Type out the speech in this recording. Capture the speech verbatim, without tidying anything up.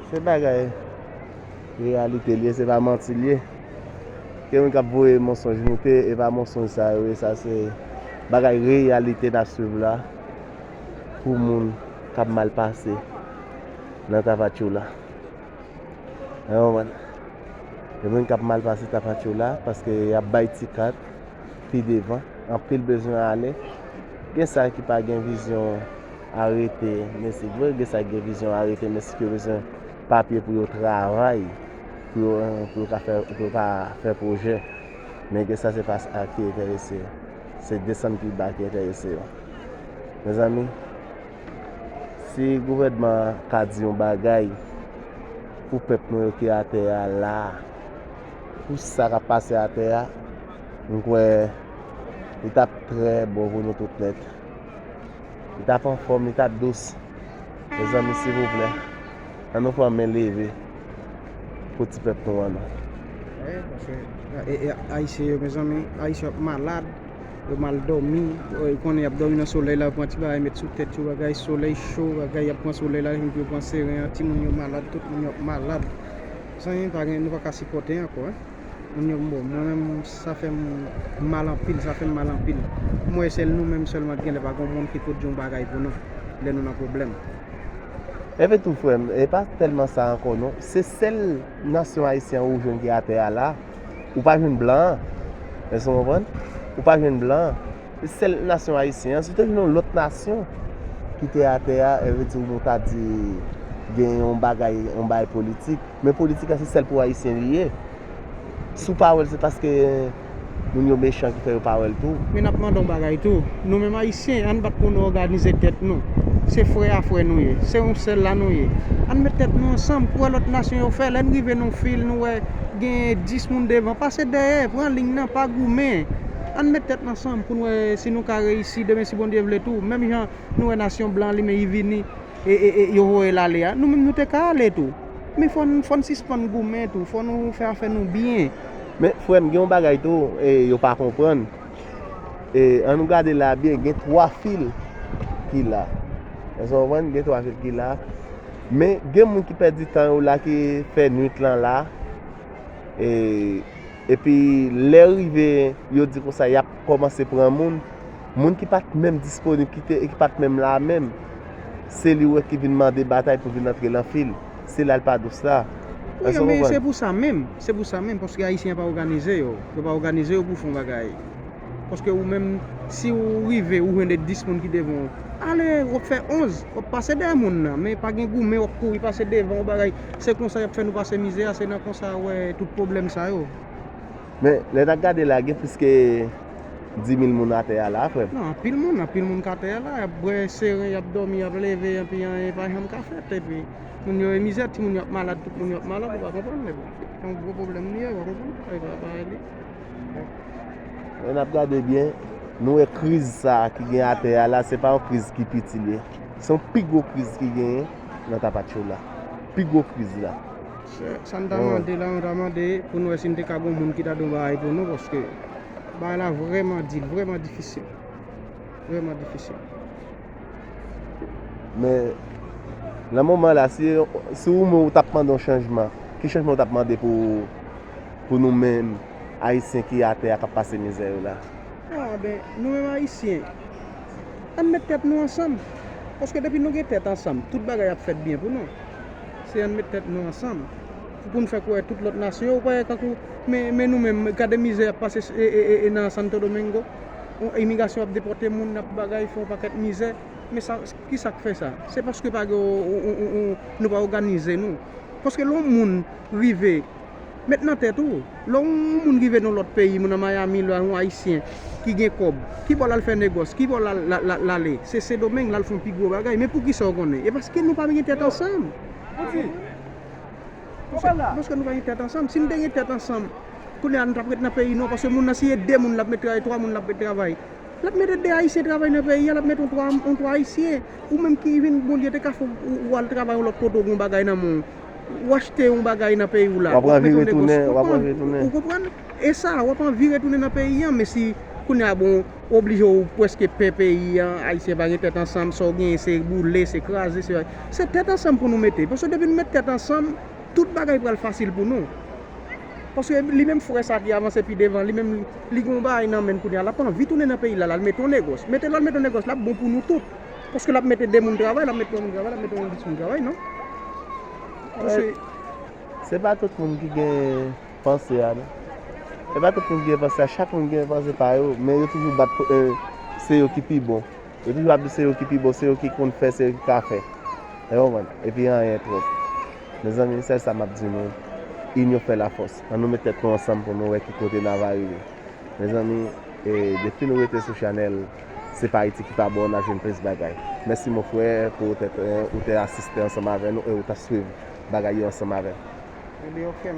Se bagay reyalite l ye, se pa manti l ye. Gen moun k ap voye mansonj moute, e pa mansonj sa yo ye, sa se bagay reyalite n ap swiv la pou moun k ap mal pase nan Tapatchoula. Ou konprann? Gen moun k ap mal pase Tapatchoula paske y ap bay ti kat pi devan. Anpil bezwen ale. Gen sa ki pa gen vizyon arete Mesik vre, gen sa ki gen vizyon arete Mesik, yo bezwen papye pou yo travay, pou yo, pou yo ka fè, pou yo ka fè pwojè. Men gen sa se pa sa ki enterese yo. Se desann pi ba ki enterese yo. Mezanmi, si gouvènman an ka di yon bagay pou pèp nou yo ki atè a la, pou sa k ap pase atè a, m kwè li t ap trè bon pou nou tout nèt. Li t ap anfòm, li t ap dous. Mezanmi, silvouplè, ann nou fè men leve pou ti pèp nou an non. Wi, paske e, e, Ayisyen yo, mezanmi, Ayisyen yo ap malad, yo mal dòmi, yo konnen y ap dòmi nan solèy la, yo pran ti bagay met sou tèt yo, bagay solèy cho, bagay y ap pran solèy la, epi yo pran seren an, timoun yo malad, tout moun yo ap malad. Mezanmi, pa gen, nou pa ka sipòte ankò, en. Moun yo, bon, mwen menm, sa fè m mal anpil, sa fè m mal anpil. M wè sèl nou menm sèlman ki genlè pa gen moun ki pot di yon bagay pou nou lè nou nan pwoblèm. Epi tou, frè m, e pa tèlman sa ankò non. Se sèl nasyon ayisyen an ou jwenn ki atè a la. Ou pa jwenn blan an. Èske w konprann? Ou pa jwenn blan an. Se sèl nasyon ayisyen an. Si w te jwenn yon lòt nasyon ki te atè a, e vle di ou ta di gen yon bagay, yon bagay politik. Men politik la se sèl pou ayisyen li ye. Si w pa wè l, se paske moun yo mechan ki fè yo pa wè l tou. Men n ap mande yon bagay tou. Nou menm ayisyen, ann bat pou nou òganize tèt nou. Se frè a frè nou ye. Se yon sèl la nou ye. Ann met tèt nou ansanm pou wè lòt nasyon yo fè. Lè n rive nan fil, nou wè gen dis moun devan. Pase dèyè, pran liy nan, pa goumen. Ann met tèt nou ansanm pou n wè si nou ka reyisi demen si Bondye vle tou. Menm jan nou wè nasyon blan li men li vini, e, e, e, yo voye l ale a, nou menm nou te ka ale tou. Men fò n, fò n sispann goumen tou, fò nou fè afè nou byen. Men frè m, gen yon bagay tou, e, yo pa konprann. E, ann nou gade la byen, gen twa fil ki la. Èske w konprann? Gen twa fil ki la. Men gen moun ki pèdi tan yo la, ki fè nwit lan la. E, epi lè rive, yo di konsa, y ap kòmanse pran moun. Moun ki pa t menm disponib, ki te, ki pa t menm la menm, se li w wè ki vin mande batay pou vin antre nan fil. Se la l pa dous la. Wi, èske w men konprann? Se pou sa menm. Se pou sa menm, paske ayisyen pa òganize yo. Yo pa òganize yo pou fè yon bagay. Paske ou menm, si ou rive, ou jwenn de dis moun ki devan w, ale, w ap fè onz, w ap pase dèyè moun nan, men pa gen goumen, w ap kouri pase devan, w bagay. Se konsa y ap fè nou pase mizè a, se nan konsa w wè tout pwoblèm sa yo. Men, lè n ap gade la, gen plis ke di mil moun atè a la, frè m. Non, anpil moun, anpil moun k atè a la, y ap bwè seren, y ap dòmi, y ap leve, anpi anyen pa janm ka fèt, epi moun yo e mizè, timoun yo ap malad, tout moun yo ap malad, ou pa konprann, men bon, se yon gwo pwoblèm li ye, ou pa konprann, e pa, pa li. Lè n ap gade byen, nou wè kriz sa a ki gen atè a la, se pa yon kriz ki piti li ye. Se yon pi gwo kriz ki genyen nan Tapatchoula. Pi gwo kriz la. Sa, sa n ta mande la, nou ta mande pou n wè si n te ka gen yon moun ki ta di yon bagay pou nou, paske bagay la vrèman di, vrèman difisil. Vrèman difisil. Men, nan moman la, si, si ou menm ou t ap mande yon chanjman, ki chanjman ou t ap mande pou, pou nou menm, Ayisyen ki atè a k ap pase mizè yo la? Ah, ben, nou menm Ayisyen, ann met tèt nou ansanm. Paske depi nou gen tèt ansanm, tout bagay ap fèt byen pou nou. Se ann met tèt nou ansanm. Pou n fè kwè tout lòt nasyon yo, ou pa wè kankou, men, men nou menm, gade mizè y ap pase e, e, e, e nan Santo Domingo. Imigrasyon ap depòte moun, n ap bagay, fè yon pakèt mizè. Men sa, ki sa k fè sa? Se paske pa gen, ou, ou, ou, ou, nou pa òganize nou. Paske lè yon moun rive, met nan tèt ou, lè yon moun rive nan lòt peyi, moun nan Miami la, yon Ayisyen ki gen kòb, ki bò l al fè negòs, ki bò l al, l al, l al, l ale? Se Sendomeng, l al fè yon pi gwo bagay. Men poukisa w konnen? E paske nou pa gen tèt ansanm. Paske, paske nou pa gen tèt ansanm. Si n te gen tèt ansanm, kounye a nou t ap ret nan peyi nou an, paske moun nan si e de moun l ap met travay, twa moun l ap met travay, l ap mete de Ayisyen travay nan peyi a, l ap mete yon twa, yon twa Ayisyen. Ou menm ki vin, Bondye te ka fè w, ou, ou al travay yon lòt kote, ou gen yon bagay nan men w, ou achte yon bagay nan peyi w la, w ap mete yon negòs, w ap pran vire tounen, w ap pran vire tounen. Ou konprann? E sa, w ap anvi retounen nan peyi an, men si Kounye a, bon, oblije w prèske pè peyi a, Ayisyen pa gen tèt ansanm, sa w genyen se boule, se kraze, se, se tèt ansanm pou nou mete. Paske depi nou met tèt ansanm, tout bagay pral fasil pou nou. Paske li menm frè sa ki avanse pi devan, li menm li gen yon bagay nan men l kounye a, l ap anvi tounen nan peyi l la, l al mete yon negòs. Mete l al mete yon negòs, l ap bon pou nou tout. Paske l ap mete de moun travay, l ap mete yon moun travay, l ap mete yon dis moun travay, non? Paske Se pa tout moun ki gen panse a, non. Se pa tout moun ki gen panse a. Chak moun gen panse pa yo, men yo toujou bat pou, eh, se yo ki pi bon. Yo toujou ap di se yo ki pi bon, se yo ki konn fè, se yo ki ka fè. Ou konprann? Epi anyen twòp. Mezanmi, sèl sa m ap di nou, inyon fè lafòs. Ann nou met tèt nou ansanm pou nou wè ki kote n a va rive. Mezanmi, eh, depi nou rete sou chanèl, se pa Ayiti ki pa bon, n a jwenn plis bagay. Mèsi mon frè pou ou te, ou te asiste ansanm avè nou e ou t ap swiv bagay yo ansanm avè m. Ebyen, ok,